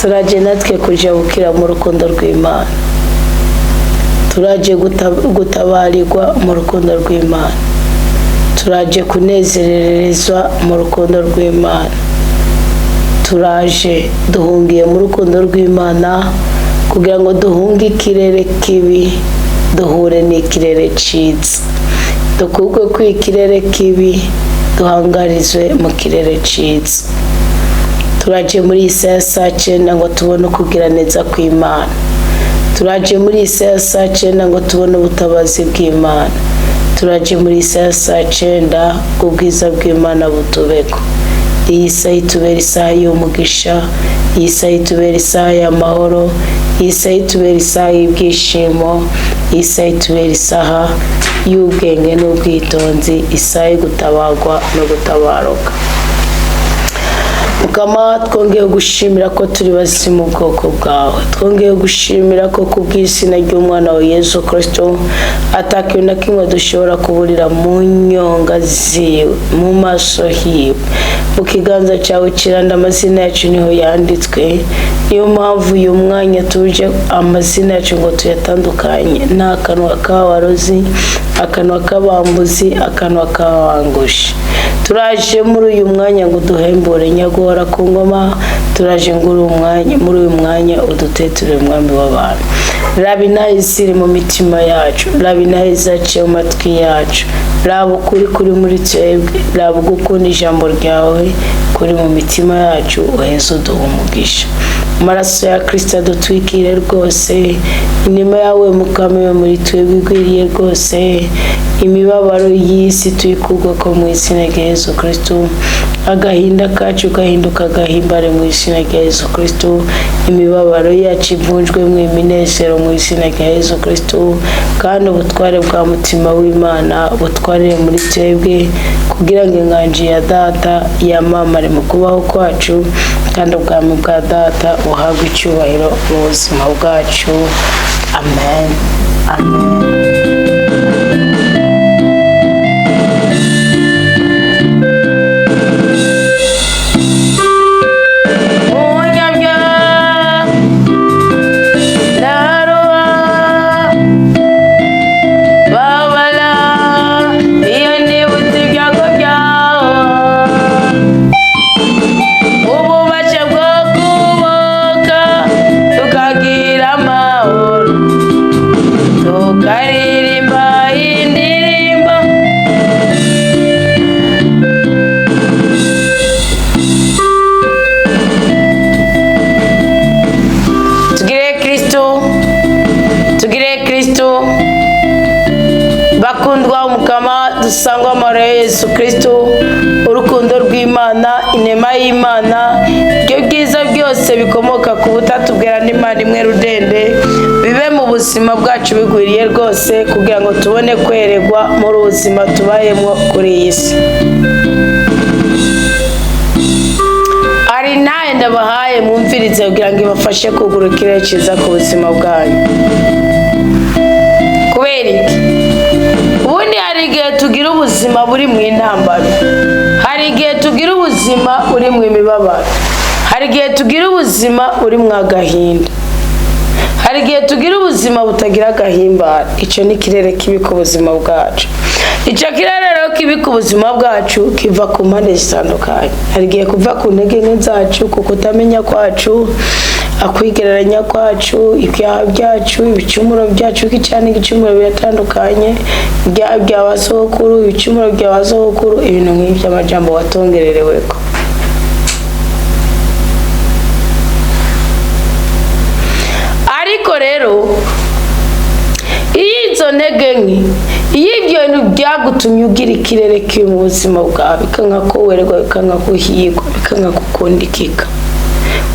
Turaje natwe kujabukira mu rukundo rw'Imana, turaje gutabarirwa mu rukundo rw'Imana, turaje kunezererezwa mu rukundo rw'Imana, turaje duhungiye mu rukundo rw'Imana kugira ngo duhunge ikirere kibi duhure n'ikirere cyiza, dukurwe ku ikirere kibi duhangarizwe mu kirere cyiza. Turaje muri iyi saha ya saa cyenda ngo tubone ukugira neza kw'Imana, turaje muri iyi saha ya saa cyenda ngo tubone ubutabazi bw'Imana, turaje muri iyi saha ya saa cyenda ngo ubwiza bw'Imana butubeko. Iyi saha itubera isaha y'umugisha, iyi saha itubera isaha y'amahoro, iyi saha itubera isaha y'ibyishimo, iyi saha itubera isaha y'ubwenge n'ubwitonzi, isaha yo gutabarwa no gutabaruka. Mukama, twongeye gushimira ko turi bazima ubwoko bwawe, twongeye gushimira ko ku bw'izina ry'umwana wa Yesu Kristo atakintu na kimwe dushobora kuburira mu nyonga ziwe, mu maso hiwe, mu kiganza cyawe kiranda amazina yacu niho yanditswe. Niyo mpamvu uyu mwanya tuje amazina yacu ngo tuyatandukanye n'akanwa k'abarozi, akanwa k'abambuzi, akanwa k'abangushi. Turaje muri uyu mwanya ngo uduhembure nyaguhora ku ngoma, turaje ngo muri uyu mwanya uduteture umwami w'abantu. Raba inaha ziri mu mitima yacu, raba inaha zaciye mu matwi yacu, raba ukuri kuri muri twebwe, raba ugukunda ijambo ryawe kuri mu mitima yacu, uheze uduha umugisha. Amaraso ya Kristo adutwikire rwose, inema yawe Mukama ibe muri twebwe igwiriye rwose, imibabaro y'isi tuyikurwe ko mu izina rya Yesu Kristo, agahinda kacu gahinduka agahimbare mu izina rya Yesu Kristo, imibabaro yacu ivunjwe mu iminezero mu izina rya Yesu Kristo, kandi ubutware bwa mutima w'Imana butwarire muri twebwe kugira ngo inganji ya Data yamamare mu kubaho kwacu, kandi ubwami bwa Data buhabwe icyubahiro mu buzima bwacu. Amen. Amen. Umunyabyaha naroha babara iyo nibutse ibyago byawo, ububasha bwo kuboka tukagira amahoro, tukaririmba indirimbo. Tugire Kristo, tugire Kristo, bakundwa umukama dusangwa amahoro ya Yesu Kristo, urukundo rw'Imana, inema y'Imana, ibyo byiza byose bikomoka ku butatu bwera n'Imana imwe rudende, bibe mu buzima bwacu bigwiriye rwose, kugira ngo tubone kweregwa muri ubuzima tubayemo kuri iyi si. Ari nawe ndabahaye mwumvirize kugira ngo ibafashe kugura ikirere cyiza ku buzima bwanyu. Kubera iki? Ubundi hari igihe tugira ubuzima buri mu intambara, hari igihe tugira ubuzima buri mu imibabaro, hari igihe tugira ubuzima buri mu agahinda, hari igihe tugira ubuzima butagira agahimbara. Icyo ni ikirere kibi ku buzima bwacu. Icyo kirere rero kibi ku buzima bwacu kiva ku mpande zitandukanye. Hari igihe kuva ku ntege nke zacu, ku kutamenya kwacu, akwigereranya kwacu, ibyaha byacu, ibicumuro byacu, kuko icyaha n'igicumuro biratandukanye, ibyaha bya ba sogokuru, ibicumuro bya ba sogokuru, ibintu nk'ibyo, amajambo watongerereweko. Ariko rero iyo izo ntege nke, iyo ibyo bintu byagutumye ugira ikirere kibi mu buzima bwawe, bikanka ko wererwa, bikanka ko uhigwa, bikanka ko ukundikika,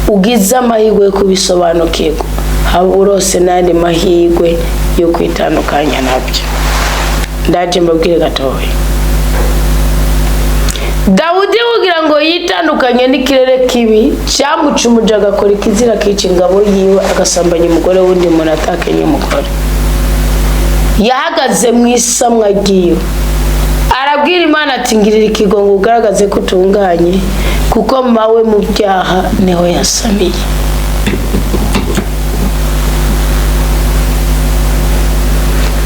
ugize amahirwe yo kubisobanukirwa, haba urose n'andi mahirwe yo kwitandukanya nabyo. Ndaje mbabwire gatoya. Dawudi kugira ngo yitandukanye n'ikirere kibi cyamucumuje agakora ikizira akica ingabo yiwe, agasambanya umugore w'undi muntu atakenye umugore, yahagaze mu isamwa ryiwe arabwira Imana ati ngirira ikigongo ugaragaze ko utunganye, Kuko mawe mu byaha niho yasamiye.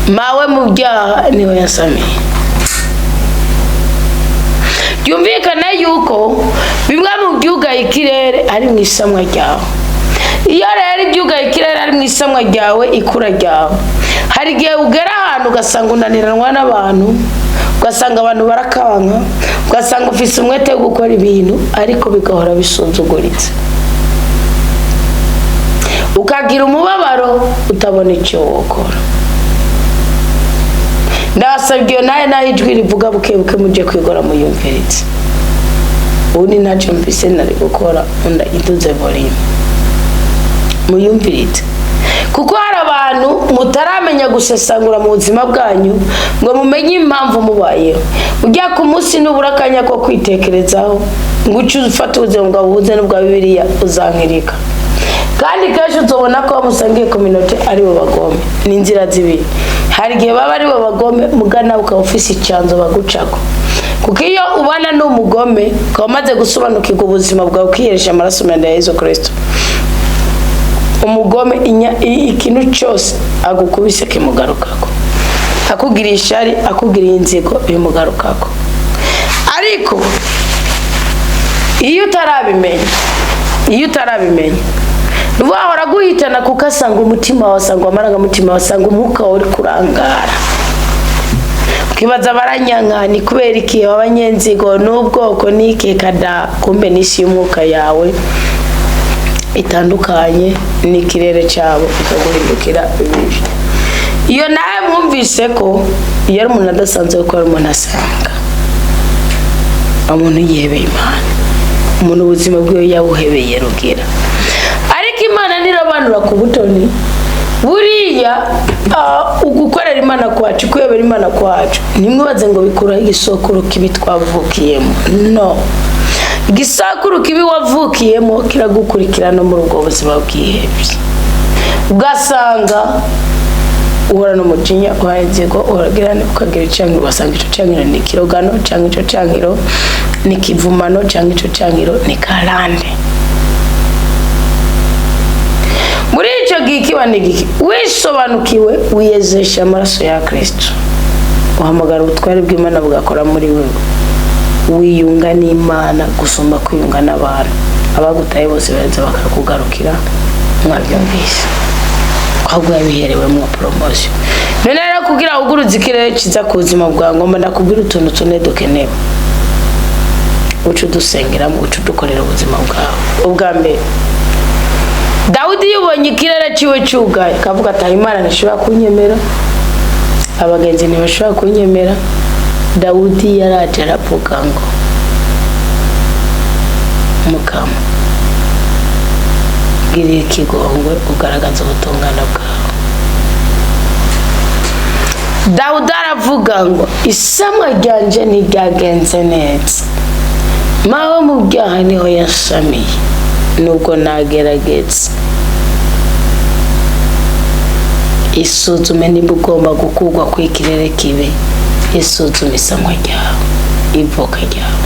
Mawe mu byaha niho yasamiye. Byumvikana yuko bimwe mu byugaye ikirere ari mu isamwa ryawe. Iyo rero ibyugaye ikirere ari mu isamwa ryawe, ikura ryawe, hari igihe ugera ahantu ugasanga unaniranwa n'abantu, ugasanga abantu barakanka, ugasanga ufise umwete wo gukora ibintu ariko bigahora bisuzuguritse, ukagira umubabaro utabona icyo wokora. Ndasabye iyo nawe naho ijwi rivuga buke buke, mujye kwigora muyumviritse. Ubundi ntacyo mvise nari gukora, unda iduze volume muyumviritse, kuko hari abantu mutaramenya gusesangura mu buzima bwanyu ngo mumenye impamvu mubayeho. Ujya ku munsi nubura akanya ko kwitekerezaho ngo uce ufate ubuzima bwawe uhuze n'ubwa Bibiliya, uzankirika. Kandi kenshi uzobona ko musangiye communauté ari bo bagome. Ni inzira zibiri: hari igihe baba ari bo bagome, mugana ukaba ufise icyanzo bagucako, kuko iyo ubana n'umugome ukaba umaze gusobanukirwa ubuzima bwawe, ukiyeresha amaraso meza ya Yesu Kristo, umugome ikintu cyose agukubise kimugarukako, akugiriye ishyari, akugiriye inzigo, bimugarukako. Ariko iyo utarabimenya, iyo utarabimenya, wahora guhitana, kuko asanga umutima wawe, asanga amarangamutima wawe, asanga umwuka wawe uri kurangara, ukibaza baranyanka ni kubera iki, abanyenzigo n'ubwoko n'iki kada, kumbe n'isi y'umwuka yawe itandukanye n'ikirere cyabo, ikaguhindukira bibi. Iyo nawe mwumvise ko iyo ari umuntu adasanzwe, kuko ari umuntu asanga umuntu yihebeye Imana, umuntu ubuzima bwiwe yabuhebeye rugira. Ariko Imana ntirobanura ku butoni. Buriya ugukorera Imana kwacu, kuyobera Imana kwacu, ntimwibaze ngo bikuraho igisokuru kibi twavukiyemo. No igisakuru kibi wavukiyemo kiragukurikirana muri ubwo buzima bwihebye, ugasanga uhora n'umujinya, uhora inzigo, uragira ukagira icangiro, ugasanga ico cangiro ni ikirogano, cyangwa ico cangiro ni ikivumano, cyangwa ico cangiro ni karande. Muri ico gihe kiba ni giki? Wisobanukiwe, wiyezesha amaraso ya Kristo, uhamagara ubutware bw'Imana bugakora muri wewe, wiyunga n'Imana gusumba kwiyunga n'abantu. Abagutaye bose baheza bakakugarukira. Mwabyumvise ahubwo yabiherewemo promotion. None rero kugira uguruze ikirere ciza ku buzima bwawe, ngomba ndakubwira utuntu tune dukenewe, uca udusengeramo, uca udukorera ubuzima bwawe. Ubwa mbere, Dawidi yubonye ikirere ciwe cugaye, akavuga ati Imana ntishobora kunyemera, abagenzi ntibashobora kunyemera. Dawudi yaraje aravuga ngo Mukama, girira ikigongwe, ugaragaza ubutungane bwawe. Dawudi aravuga ngo isamwa ryanje ntiryagenze neza, mawe mu byaha niho yasamiye, nubwo nagerageza. Isuzume nimba ugomba gukurwa ku ikirere kibi, isuzume isamwa ryawe, ivuka ryawe.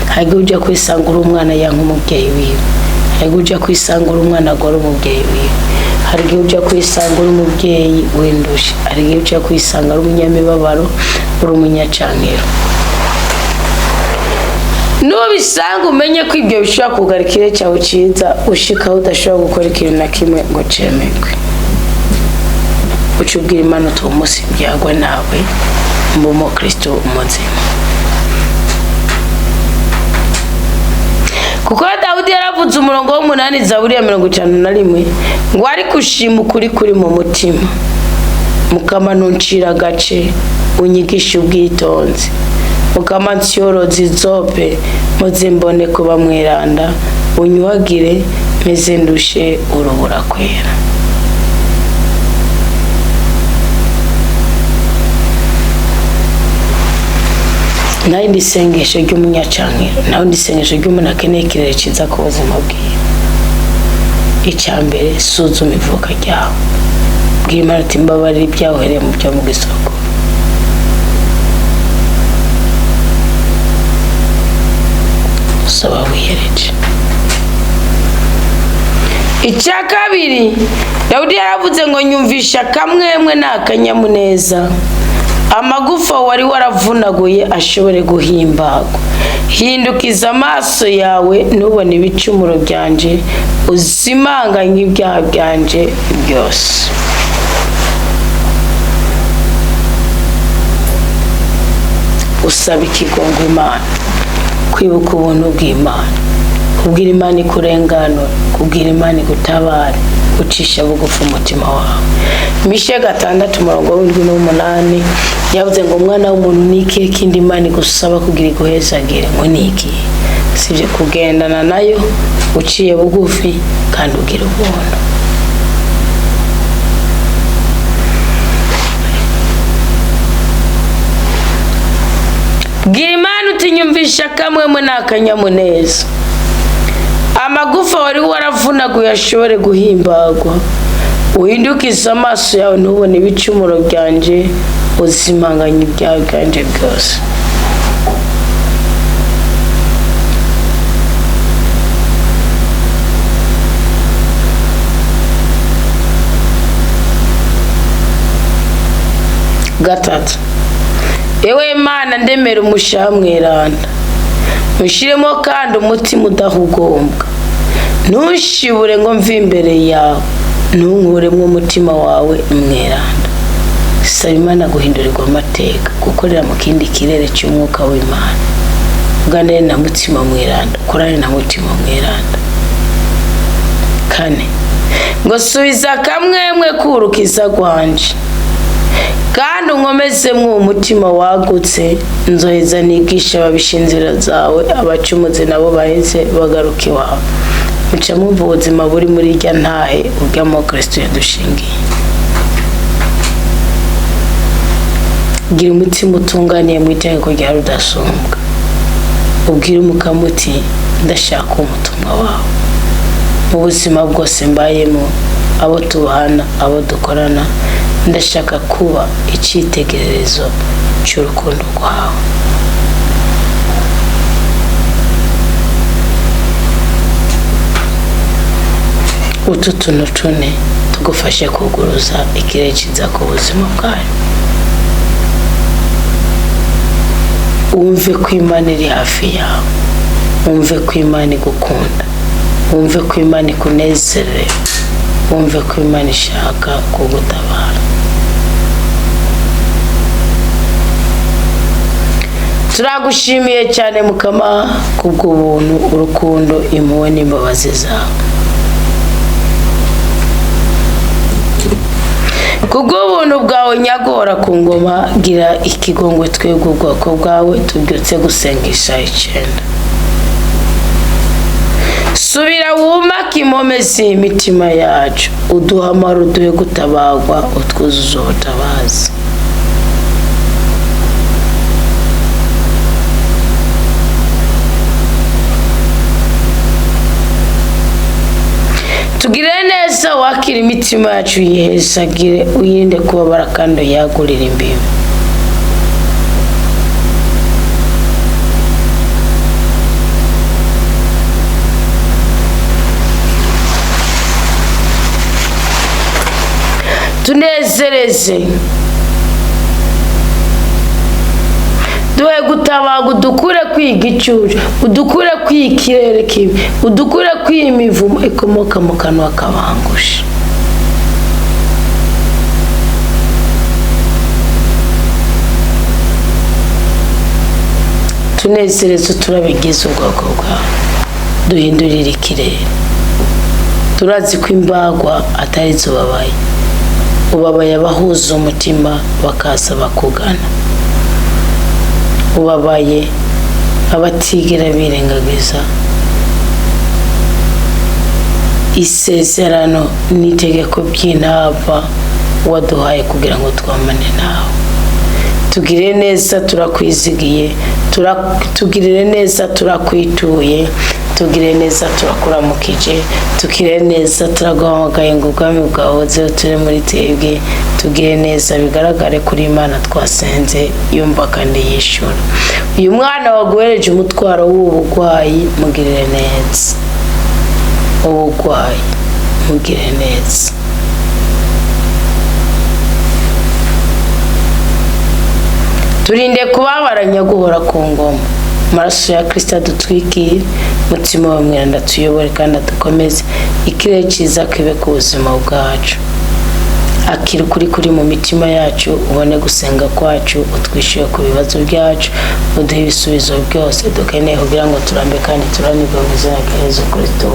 Hari igihe ujya kwisanga uri umwana yanka umubyeyi wiwe, hari igihe ujya kwisanga uri umwana agora umubyeyi wiwe, hari igihe ujya kwisanga uri umubyeyi windushe, hari igihe ujya kwisanga uri umunyamibabaro, uri umunyacankiro. Nubisanga umenye ko ibyo bishobora kugara ikirere cyawe cyiza, ushikaho udashobora gukora ikintu na kimwe ngo cyemerwe. Uca ubwira Imana uti uwo munsi byagwa nawe mba umukristo muzima. Kuko Dawudi yaravuze umurongo w'8 Zaburi ya 51 ngo ariko ushima ukuri kuri mu mutima, Mukama ntuncira agace, unyigishe ubwitonzi, Mukama nsyoroze izope, muze mbone kuba mweranda, unyuhagire meze ndushe urubura kwera. Naho indi sengesho ry'umunyacankiro, naho indi sengesho ry'umuntu akeneye ikirere cyiza ku buzima bwiwe, icya mbere, suzuma ivuka ryawe, bwira Imana uti mbabarira ibyaha uhereye mu byo mu gisoko. Usaba wihereje. Icya kabiri, Dawudi yaravuze ngo nyumvisha akamwemwe n'akanyamuneza, amagufa wari waravunaguye ashobore guhimbagwa. Hindukiza amaso yawe ntubone ibicumuro byanje, uzimanganye ibyaha byanje byose. Usaba ikigongo Imana, kwibuka ubuntu bw'Imana, kubwira Imana ikurenganura, kubwira Imana igutabare, gucisha bugufi umutima wawe. Mishe 6:7-8 yavuze ngo umwana w'umuntu ni ikihe kindi Imana igusaba kugira iguhezagire? Ngo ni ikihe? Sibyo kugendana nayo uciye bugufi kandi ugira ubuntu. Bwira Imana uti nyumvisha akamwemwe n'akanyamuneza, amagufa wari waravunaguye ashobore guhimbagwa. Uhindukize amaso yawe ntubone ibicumuro byanje, uzimanganye ibyaha byanje byose. Gatatu, ewe Mana ndemera umushaha mweranda, ushiremo kandi umutima udahugombwa. Ntushibure ngo mve imbere yawe, ntunkuremo umutima wawe mweranda. Saba Imana guhindurirwa amateka, gukorera mu kindi kirere cy'umwuka w'Imana. Uganire na mutima mweranda, ukorane na mutima mweranda. Kane, ngo subiza akamwemwe k'urukiza rwanje, kandi unkomezemwo umutima wagutse. Nzoheza nigisha ababisha inzira zawe, abacumuzi nabo baheze bagaruka iwawe. Muca mwumva ubuzima buri muri irya ntahe ubwamo Kristo yadushingiye. Gira umutima utunganiye mu itegeko rya rudasumbwa, ubwire Umukama uti ndashaka umutumwa wawe mu buzima bwose mbayemo, abo tubana, abo dukorana, ndashaka kuba icyitegererezo cy'urukundo rwawe. Utu tuntu tune tugufashe kuguruza ikirere cyiza ku buzima bwawe. Wumve ko Imana iri hafi yawe, wumve ko Imana igukunda, wumve ko Imana ikunezerewe, wumve ko Imana ishaka kugutabara. Turagushimiye cyane Mukama kubw'ubuntu, urukundo, impuhwe n'imbabazi zawe. Kubw'ubuntu bwawe nyagora ku ngoma, gira ikigongwe twebwe ubwoko bwawe tubyutse gusengesha 9. Subira wumake impome z'imitima yacu, uduhe amahoro, uduhe gutabagwa, utwuzuze ubutabazi. Tugire neza, wakira imitima yacu yihesagire, uyirinde kubabara kandi uyagurire imbibi. Tunezereze, duhe gutabaga, udukure kwiga icyucu, udukure kwiga ikirere kibi, udukure kwiga imivumo ikomoka mu kanwa k'abangusha. Tunezereze, turabigize ubwoko bwawe, duhindurire ikirere. Turazi ko imbagwa atari zo babaye, ubabaye abahuza umutima bakaza bakugana, ubabaye abatigera birengagiza isezerano n'itegeko by'intaba waduhaye kugira ngo twamane nawe. Tugirire neza turakwizigiye, tugirire neza turakwituye, Tugire neza, turakuramukije. Tugire neza, turaguhamagaye ngo ubwami bwawe buze ture muri twebwe. Tugire neza, bigaragare kuri Imana twasenze yumva kandi yishyura. Uyu mwana waguhereje umutwaro w'ubu burwayi, mugirire neza. Uburwayi, mugire neza. Turinde kubabaranya guhora ku ngoma. Amaraso ya Kirisita adutwikire. Mutima wa mweranda tuyobore kandi adukomeze. Ikirere cyiza kibe ku buzima bwacu. Akira ukuri kuri mu mitima yacu, ubone gusenga kwacu, utwishyure ku bibazo byacu, uduhe ibisubizo byose dukeneye kugira ngo turambe kandi turanirwe mu izina rya Yezu Kirisito.